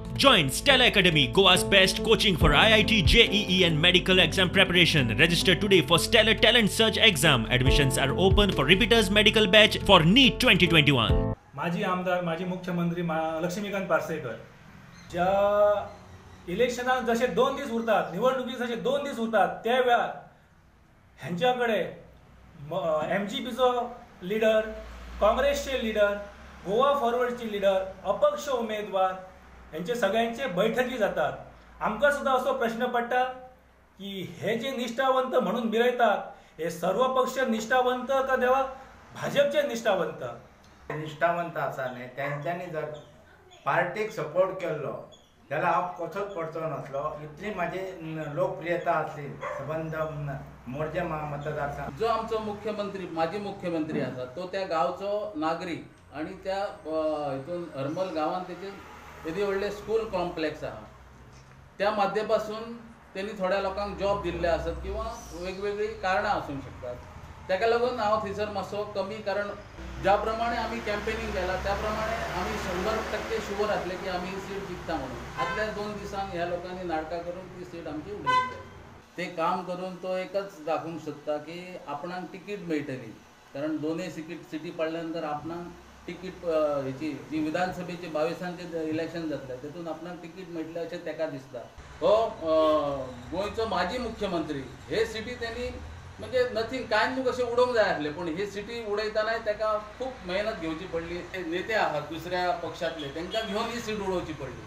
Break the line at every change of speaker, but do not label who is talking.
Join Stella Academy, Goa's best coaching for IIT, JEE and medical exam preparation. Register today for Stellar Talent Search exam. Admissions are open for repeaters medical batch for NEET 2021.
माजी आमदार, माजी मुख्यमंत्री लक्ष्मीकांत पार्सेकर ज्या इलेक्शनाक जशे 2 दीस उरतात, निवडणुकीक जशे 2 दीस उरतात त्या वेळार हेंच्या कडेन एमजीपीचो लिडर, काँग्रेसचे लिडर, गोवा फॉरवर्डचे लिडर, अपक्ष उमेदवार हेंचे सगळ्यांचे बैठकी जातात. आमकां सुद्दां असो प्रश्न पडटा की हे जे निश्ठावंत म्हणून मिरयतात हे सर्व पक्ष निश्ठावंत का देवा भाजपचे निश्ठावंत?
निश्ठावंत आसा न्ही, तेंच्यांनी जर पार्टीक सपोर्ट केल्लो जाल्यार हांव कसोच पडचो नासलो. इतली म्हाजी लोकप्रियता आसली सबंद मोरजे मतदारसंघ.
जो आमचो मुख्यमंत्री, माजी मुख्यमंत्री आसा तो त्या गांवचो नागरीक आनी त्या हितून हरमल गांवान तेजे येदी व्हडलें स्कूल कॉम्प्लेक्स आहा, त्या माध्यमासून तेणी थोड्या लोकांक जॉब दिल्ले आसत किंवा वेगवेगळीं कारणां आसूंक शकतात. ताका लागून हांव थंयसर मातसो कमी, कारण ज्या प्रमाणे आमी कॅम्पेनींग केला त्या प्रमाणे आमी 100% शुवर आसले की आमी ही सीट जिखता म्हणून. आदल्या 2 दिसांक ह्या लोकांनी नाटकां करून ती सीट आमची उडयली. ते काम करून तो एकच दाखोवंक सोदता की आपणाक तिकीट मेळटली, कारण दोनूय सिटी पडल्या नंतर आपणाक तिकीट हेची जी विधानसभेची 22 इलेक्शन जातलें तेतून आपणाक तिकीट मेळटलें अशें ताका दिसता. हो गोंयचो माजी मुख्यमंत्री हे सिटी तेणी म्हणजे नथींग कांय न्हू कशें उडोवंक जाय आसलें, पूण ही सिटी उडयतनाय ताका खूब मेहनत घेवची पडली. नेते आहात दुसऱ्या पक्षांतले तांकां घेवन ही सीट उडोवची पडली.